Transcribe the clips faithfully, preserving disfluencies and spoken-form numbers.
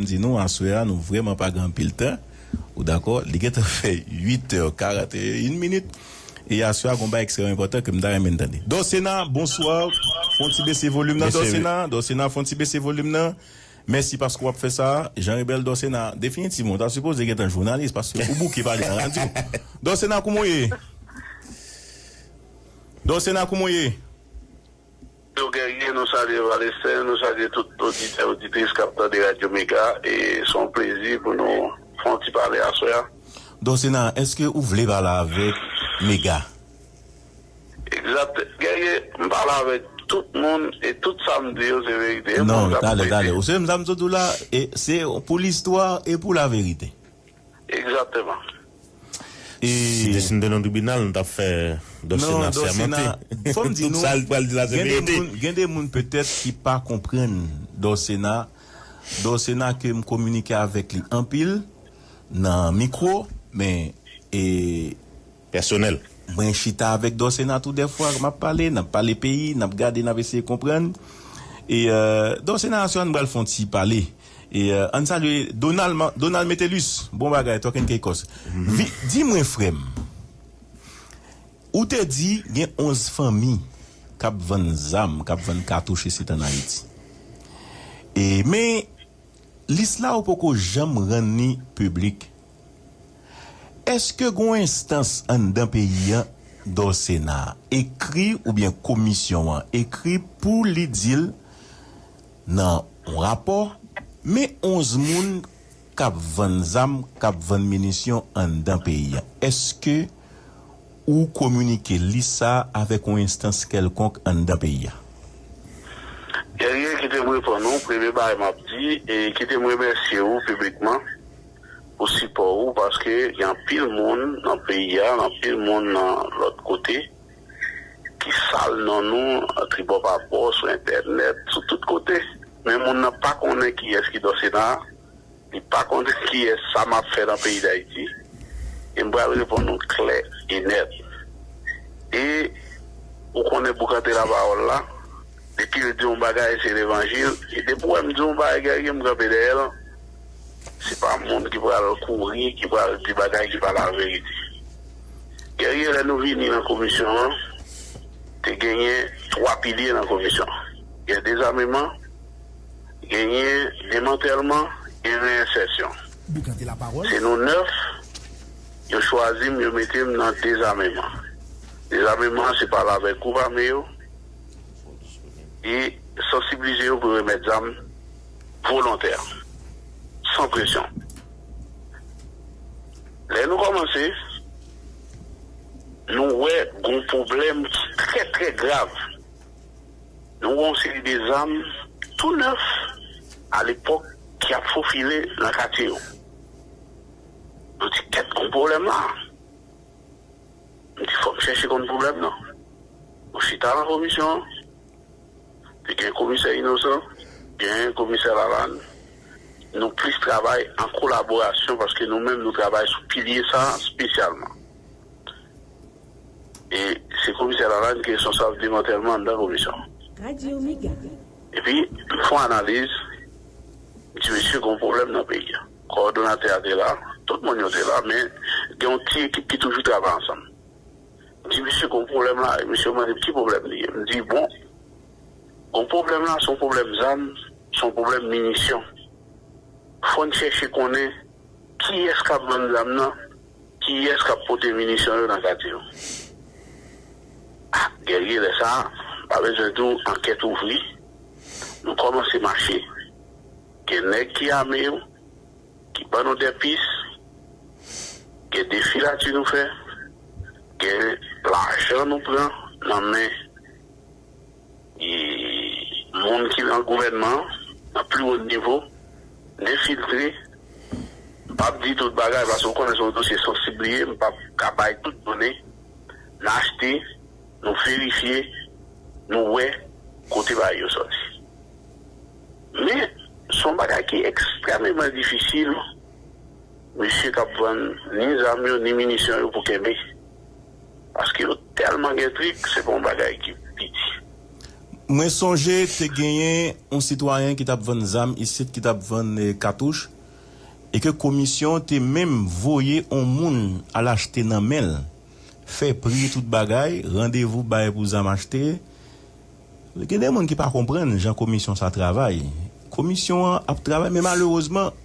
M di nou, aswè a, nou vrèman pa gen anpil tan. Ou dakò? Li gentan fè uit è karannteyen minit. E aswè a, gon bagay ekstrèmman enpòtan ke m ta renmen n tande. Dòsena, bonswa. Fè yon ti bese volim nan, Dòsena. Dòsena, fè yon ti bese volim nan. Mèsi paske w ap fè sa. Jan Rebèl, Dòsena. Definitivman, w ta sipoze gentan jounalis paske ou bouke pale nan radyo. Dòsena, kouman w ye? Dòsena, kouman w ye? Yo Guerrier, nou salye Valesten, nou salye tout oditè, oditris k ap tande Radyo Mega. E se yon plezi pou nou fè yon ti pale aswè a. Dòsena, èske ou vle pale avèk Mega? Egzat. Guerrier, m pale avèk tout moun e tout sa m di yo se verite. Non, talè, talè. Ou se menm sa m sot di w la, e se pou listwa e pou laverite. Egzakteman. E si te, si n te nan tribinal, nou t ap fè Dòsena sèmante. Fò m di nou, tout sa l pral di la se verite. Gen de moun, gen de moun petèt ki pa konprann Dòsena. Dòsena ke m kominike avèk li anpil nan mikwo, men, e, pèsonèl. Mwen chita avèk Dòsena tou dèfwa, m ap pale, n ap pale peyi, n ap gade, n ap eseye konprann. E, e, Dòsena, aswè a, nou pral fè yon ti pale. E, e, ann salye Donald, Ma- Donald Metellus. Bon bagay, Talk and Caicos. Vi- di mwen, frè m, ou te di gen onz fanmi k ap vann zam, k ap vann katouch isit ann Ayiti. E, men, lis la ou poko janm rann li piblik. Èske gon enstans anndan peyi a, Dòsena, ekri oubyen komisyon an ekri pou li di l nan yon rapò, men onz moun k ap vann zam, k ap vann minisyon anndan peyi a? Èske ou kominike lis sa a avèk yon enstans kèlkonk anndan peyi a? Guerrier, kite m reponn ou, premye bagay m ap di, e kite m remèsye ou piblikman pou sipò ou, paske gen anpil moun nan peyi a, anpil moun nan lòt kote, ki sal non nou, tribò pa bò, sou entènèt, sou tout kote. Men moun nan pa konnen kiyès ki Dòsena, li pa konnen kiyès sa m ap fè nan peyi Dayiti. E m pral reponn ou klè e nèt. E ou konnen boukante lapawòl la, depi l di yon bagay, se levanjil. E depi w wè m di yon bagay, Guerrier, m kanpe dèyè l. Se pa moun ki pral kouri, ki pral di bagay ki pa laverite. Guerrier, lè nou vini nan komisyon an, te genyen twa pilye nan komisyon an. Gen dezameman, genyen demantèlman, gen reyensèsyon. Se nou nèf, yo chwazi m, yo mete m nan dezameman. Dezameman an, se pale avèk gwoup ame yo e sansibilize yo pou yo remèt zam volontè, san presyon. Lè nou kòmanse, nou wè gon pwoblèm ki trè, trè grav. Nou wè yon seri de zam tou nèf, alepòk, ki ap fofile nan katye yo. Nou di, "Kèt, gon pwoblèm la." M di, "Fò m chèche konn pwoblèm nan." Nou chita nan komisyon an. Te gen komisè Inosan, gen komisè Lalann. Nou plis travay an kolaborasyon paske nou menm nou travay sou pilye sa a espesyalman. E se komisè Lalann ki responsab demantèlman anndan komisyon. Radyo Mega. Epi, m fè yon analiz, m di, "Mesye, gen yon pwoblèm nan peyi a." Kowòdonatè a te la, tout moun yo te la, men gen yon ti ekip ki toujou travay ansanm. M di, "Mesye, gen yon pwoblèm la." E mesye yo mande m, "Ki pwoblèm li ye?" M di, "Bon, gen yon pwoblèm la, se yon pwoblèm zam, se yon pwoblèm minisyon. Fò n chèche konnen kiyès k ap vann zam nan, kiyès k ap pote minisyon yo nan katye yo." A, Guerrier, lè sa a, m pa bezwen di w, ankèt ouvri. Nou kòmanse mache. Gen nèg ki ame yo, ki ban nou de pis, gen de filati nou fè, gen lajan nou pran nan men e moun ki nan gouvènman an, nan pli wo nivo, n enfiltre. M p ap di tout bagay, paske w konnen se yon dosye sansib li ye, m p ap ka bay tout done. N achte, nou verifye, nou wè kote bagay yo sòti. Men, se yon bagay ki ekstrèmeman difisil, mesye k ap vann ni zam yo, ni minisyon yo pou kenbe. Paske yo tèlman gen trik, se pa yon bagay ki piti. Mwen sonje te genyen yon sitwayen ki t ap vann zam isit, ki t ap vann eh, katouch, e ke komisyon te menm voye yon moun al achte nan men l, fè pri tout bagay, randevou bay pou zam achte. Gen de moun ki pa konprann jan komisyon sa travay. Komisyon an ap travay, men malerezman,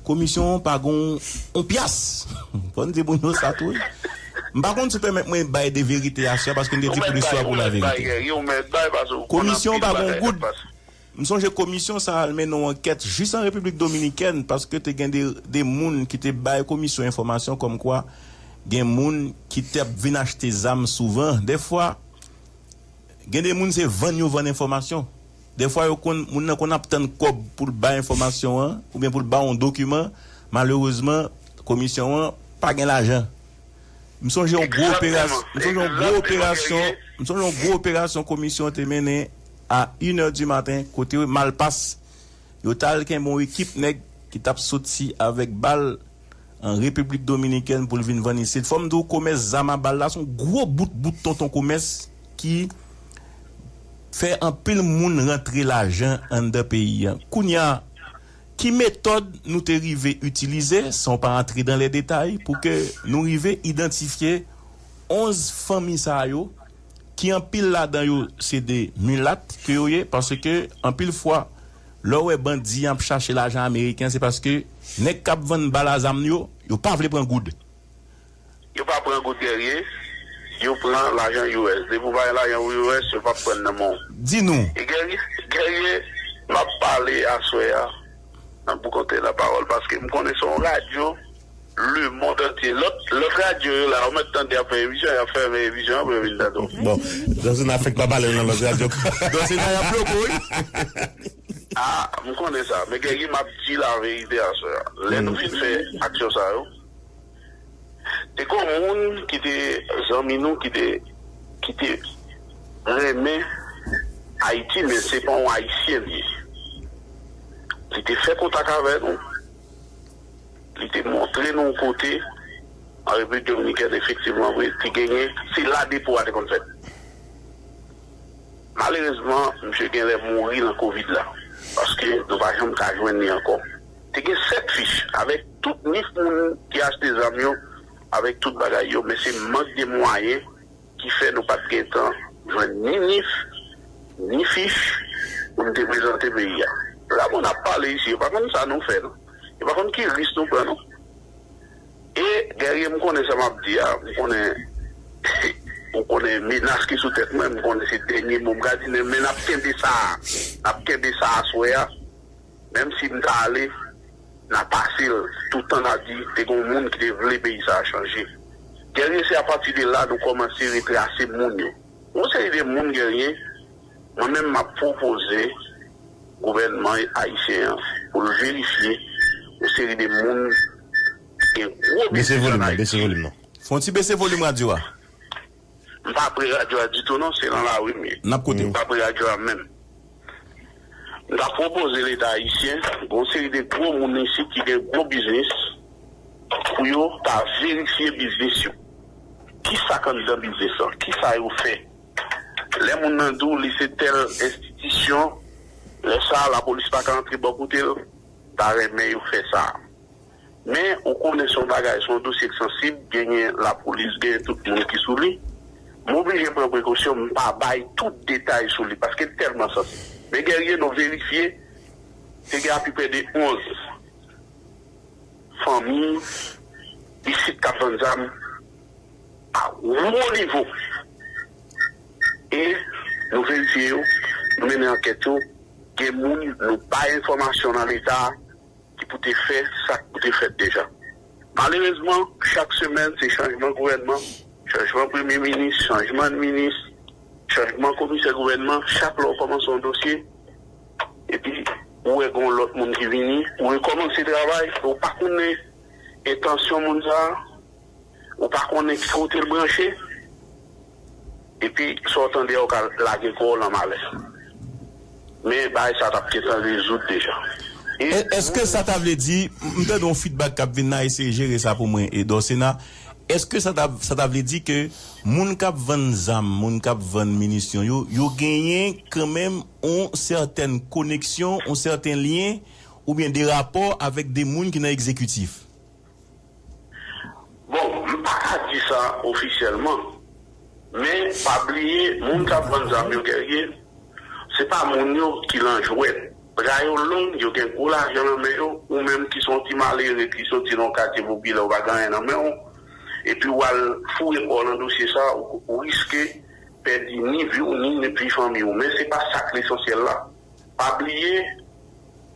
komisyon an pa gon on pyas. Fò n di moun yo sa tou. M pa konn si w pèmèt mwen bay de verite aswè, paske m te di kou de swa pou laverite. Komisyon pa gon goud. M sonje komisyon sa al mennen yon ankèt jis an Repiblik Dominikèn, paske te gen de, de moun ki te bay komisyon enfòmasyon kòmkwa gen moun ki t ap vin achte zam souvan. Dèfwa, gen de moun se vann yo vann enfòmasyon. Dèfwa, yo konn, moun nan konn ap tann kòb pou l bay enfòmasyon an, oubyen pou l bay yon dokiman. Malerezman, komisyon an pa gen lajan. M sonje yon gwo operasyon, m sonje yon gwo operasyon, m sonje yon gwo operasyon komisyon te mennen a inè di maten, kote Malpas, yo t al kenbe yon ekip nèg ki t ap soti avèk bal an Repiblik Dominikèn pou l vin vann isit. Fò m di w, komès zam a bal la, se yon gwo bout, bout tonton komès ki fè anpil moun rantre lajan anndan peyi a. Kounye a, ki metòd nou te rive itilize, san w pa antre dan lè detay, pou ke nou rive idantifye onz fanmi sa yo, ki anpil ladan yo se de milat ke yo ye, paske anpil fwa, lè w wè bandi ap chache lajan ameriken, se paske nèg k ap vann bal a zam yo, yo pa vle pran goud. Yo pa pran goud, Guerrier, yo pran lajan U S. Depi w pa gen lajan U S, yo p ap pran nan men w. Di nou. E Guerrier, Guerrier, m ap pale aswè a nan Boukonte Lapawòl, paske m konnen se yon radyo lemonn antye. Lòt, lòt radyo yo la, ou mèt tande y ap fè emisyon, y ap fèmen emisyon an pou yo vin tande w. Bon, Dòsena fèk pa pale nan lòt radyo. Dòsena y ap bloke w, wi. Ah, m konnen sa. Men Guerrier, m ap di laverite aswè a. Lè nou fin fè aksyon sa yo, te gen yon moun ki te zanmi nou, ki te, ki te renmen Ayiti, men se pa yon Ayisyen li ye. Li te fè kontak avè nou, li te montre nou yon kote an Repiblik Dominikèn, efektivman, vre, te genyen, se la depo a te konn fèt. Malerezman, misye genlè mouri nan kovid la, paske nou pa janm ka jwenn li ankò. Te gen sèt fich, avèk tout nis moun ki achte zam yo, avèk tout bagay yo, men se mank de mwayen ki fè nou pa t gentan jwenn ni nis, ni fich pou n te prezante peyi a. La moun ap pale isi, yo pa konn sa nou fè, non. Yo pa konn ki risk nou pran, non. E, Guerrier, m konnen sa m ap di a, m konnen, ou konnen menas ki sou tèt mwen, m konnen se dènye mo m ka di, men, men n ap kenbe sa a, n ap kenbe sa aswè a, menm si m ta ale, n a pase l, toutan n a di, te gen yon moun ki te vle peyi sa a chanje. Guerrier, se apati de la nou kòmanse retrase moun yo. Yon seri de moun, Guerrier, mwen menm m ap pwopoze gouvènman ayisyen an pou l verifye yon seri de moun ki gen gwo biznis ann Ayiti. Bese volim nan, bese volim nan. Fè yon ti bese volim radyo a. M pa pre radyo a ditou non, se nan lari m ye. N ap koute w. M pa pre radyo a menm. M ta pwopoze Leta ayisyen, gen yon seri de gwo moun isit ki gen gwo biznis, pou yo ta verifye biznis yo. Kisa k anndan biznis lan? Kisa yo fè? Lè moun nan di w li se tèl enstitisyon, lè sa a lapolis pa ka antre bò kote l, m ta renmen yo fè sa. Men, ou konnen se yon bagay, se yon dosye k sansib, genyen lapolis, genyen tout moun ki sou li. M oblije pran prekosyon, m pa bay tout detay sou li, paske l tèlman sansib. Men Guerrier, nou verifye, te gen apeprè de onz fanmi isit k ap vann zam a wo nivo. E nou verifye yo, nou mennen ankèt yo, gen moun nou bay enfòmasyon nan Leta ki pou te fè sa k pou te fèt deja. Malerezman, chak semèn, se chanjman gouvènman, chanjman premye minis, chanjman minis, chanjman komisè gouvènman, chak lè w kòmanse yon dosye, epi ou wè gen yon lòt moun ki vini, ou rekòmanse travay, ou pa konnen entansyon moun sa a, ou pa konnen ki kote l branche, epi sa w tande a, ou ka lage kò w nan malè. Men bagay sa t ap gentan rezoud deja. E, èske sa ta vle di, m, m tande yon feedback k ap vin nan, eseye jere sa pou mwen, e Dòsena, Èske sa ta, sa ta vle di ke moun k ap vann zam, moun k ap vann minisyon yo, yo genyen kanmenm yon sètèn koneksyon, yon sèten lyen, oubyen de rapò avèk de moun ki nan egzekitif? Bon, m pa ka di sa ofisyèlman, men pa bliye, moun k ap vann zam yo, Guerrier, se pa moun yo ki lan jwèt. Bra yo long, yo gen gwo lajan nan men yo, ou menm ki se yon ti malere ki soti nan yon katye popilè, ou pa gen anyen nan men w, epi w al foure kò w nan dosye sa, ou, ou riske pèdi ni vi w, ni, ni vi fanmi w. Men se pa sa k lesansyèl la. Pa bliye,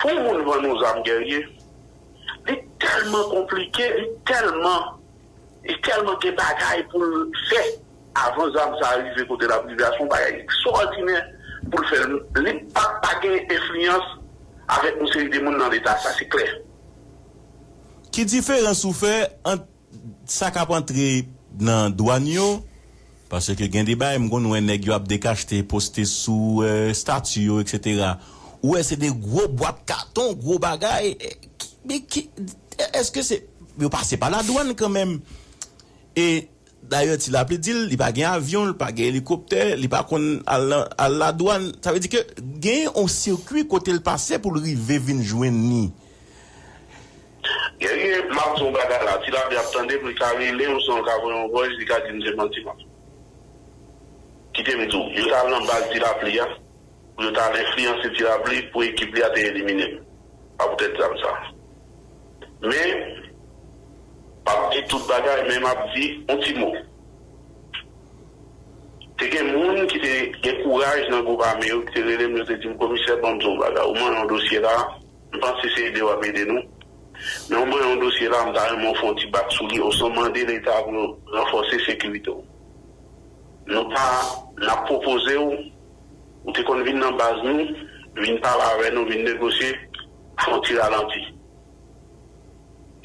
pou yon moun vann yon zam, Guerrier, li tèlman konplike, li tèlman, li tèlman gen bagay pou l fè avan zam sa a rive kote l ap rive a. Se yon bagay ekstwòdinè pou l fè l. Li p ap pa gen enfliyans avèk yon seri de moun nan Leta, sa se klè. Ki diferans ou fè ant sa k ap antre nan dwàn yo? Paske gen de bagay m konn wè nèg yo ap dekachte, poste sou eh, estati yo, etsetera. Ou wè se de gwo bwat katon, gwo bagay. Eh, ki- Men ki, èske se, yo pase pa ladwàn kanmenm? E dayè Ti Lapli di l, li pa gen avyon, li pa gen elikoptè, li pa konn al, al ladwàn. Sa vle di ke gen yon sikwi kote l pase pou l rive vin jwenn ni. Guerrier, m ap di yon bagay la, Ti Lapli ap tande m, li ka rele m, osnon l ka voye yon voice, li ka di m se manti m ap. Kite m di w, yo t al nan baz Ti Lapli a, pou yo t al enfliyanse Ti Lapli, pou ekip li a te elimine m. Pa poutèt zam sa. Men, m ap di tout bagay, men m ap di yon ti mo. Te gen moun ki te gen kouraj nan gwoup ame yo, ki te rele m, yo te di m, Komisè, ban m di w yon bagay. Ou manyen yon dosye la, m panse se ede w ap ede nou. Men ou manyen yon dosye la, m ta renmen w fè yon ti bak sou li, osnon mande Leta pou yo ranfòse sekirite w. Nou pa, n ap pwopoze w, ou te konn vin nan baz nou, vin pale avè nou, vin negosye, fè yon ti ralanti.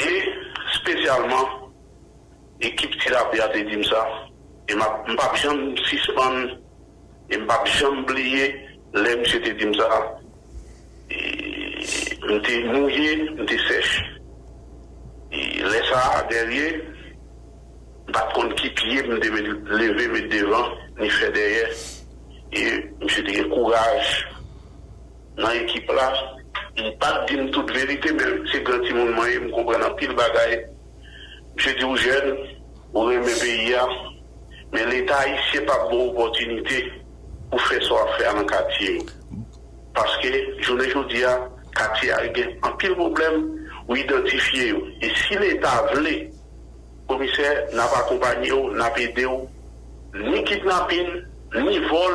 E, espesyalman, ekip Ti Lapli a te di m sa, e m ap, m p ap janm sispann, e m p ap janm bliye lè misye te di m sa. E, m te mouye, m te sèch. E, lè sa a, Guerrier, m pa t konn ki pye m te met, leve met devan, ni fè dèyè. E misye te gen kouraj nan ekip la. M pa t di m tout verite, men se gran timoun mwen ye, m konprann anpil bagay. Misye di w jèn, ou renmen peyi a, men Leta ayisyen p ap ba w opòtinite pou fè sa w ap fè a nan katye yo. Paske, jounen jodi a, katye a gen anpil pwoblèm, ou idantifye yo. E si Leta vle, Komisè, n ap akonpanye w, n ap ede w. Ni kidnapin, ni vòl,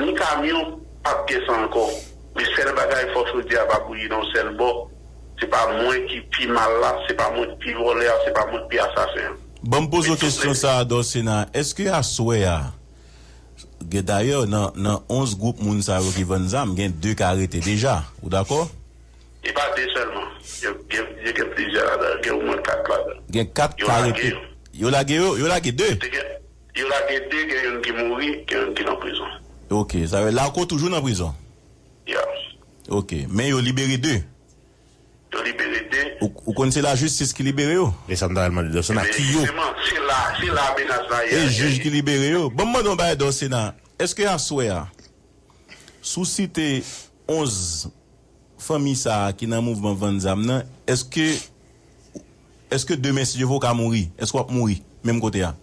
ni kamyon, p ap gen sa ankò. Men sèl bagay, fòk jodi a pa bouyi nan yon sèl bò. Se pa mwen ki pi mal la, se pa mwen ki pi vòlè a, se pa mwen ki pi asasen an. Ban m poze w kesyon sa a, Dorcena. Èske aswè a, gen dayè, nan, nan onz gwoup moun sa yo ki vann zam, gen de k arete deja. Ou dakò? E pa de sèlman. Yo gen, yo gen plizyè ladan. Gen omwen kat ladan. Gen kat k arete. Yo lage yo, yo lage de. Yo lage de, gen youn ki mouri, gen youn ki nan prizon. Ok, sa vle Larco toujou nan prizon? Ya. Ok, men yo libere de. Yo libere de. Ou, ou konn se lajistis ki libere yo? Men sa m ta al mande Dorcena, ki yo? Se la, se la menas la ye. E jij ki libere yo. Ban m mande yon bagay Dorcena. Èske aswè a, si w site onz fanmi sa a ki nan mouvman vann zam nan, èske, èske demen, si Dye vle, w ka mouri? Èske w ap mouri menm kote a?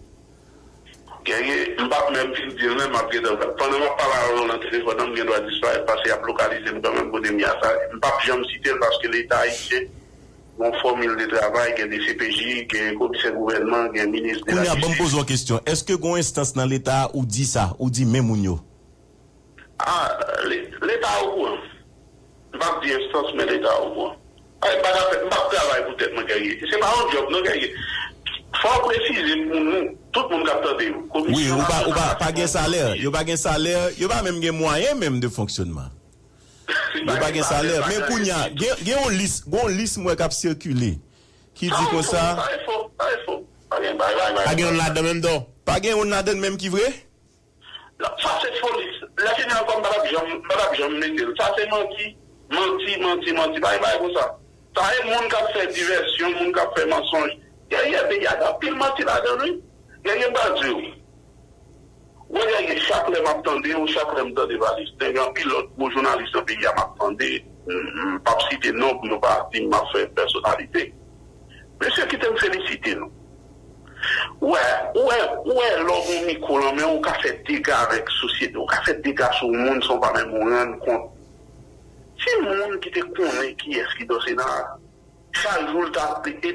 Guerrier, m p ap menm fin di l menm, m ap gentan, pandan m ap pale avè w nan telefòn nan, m gen dwa disparèt, paske y ap lokalize m kanmenm kote m ye a. Sa, m p ap janm site l, paske Leta ayisyen, gen yon fòmil de travay, gen D C P J, gen komisè gouvènman, gen minis de la jistis. Kounye a, ban m poze w yon kesyon. Èske gen yon enstans nan Leta a ou di sa, ou di men moun yo? A, Leta okouran. M p ap di enstans, men Leta okouran. Ay, m pa ka fè, m p ap travay pou tèt mwen, Guerrier. Se pa yon djòb, non, Guerrier. Fò w presize pou nou, tout moun k ap tande yo. Wi, ou pa, ou pa, pa gen salè. Yo pa gen salè. Yo pa menm gen mwayen menm de fonksyonman. Yo pa gen salè. Men kounye a, gen, gen yon lis, gen yon lis m wè k ap sikile. Ki di konsa. Sa e fo, sa e fo, sa e fo. Pa gen bagay, bagay. Pa gen youn ladan menm, non? Pa gen youn ladan menm ki vre? Sa se foli. Lè fini ankò, m pa t ap janm, m pa t ap janm mete l. Sa se manti, manti, manti, manti. Pa gen bagay konsa. Sa e moun k ap fè divèsyon, moun k ap fè mansonj. Dèyè peyi a, gen anpil manti ladan l, wi. Dèyè m pral di w. Mwen, dèyè, chak lè m ap tande w, chak lè m tande Valistin, gen anpil lòt gwo jounalis nan peyi a m ap tande. M, m p ap site non pou yo pa di m ap fè pèsonalite. Mesye, kite m felisite nou. Ou wè, ou wè, ou wè, lè w gen yon mikwo nan men w, ou ka fè dega avèk sosyete, ou ka fè dega sou moun san w pa menm ou rann kont. Si moun ki te konnen kiyès ki t nan Sena a, chak jou l t ap epi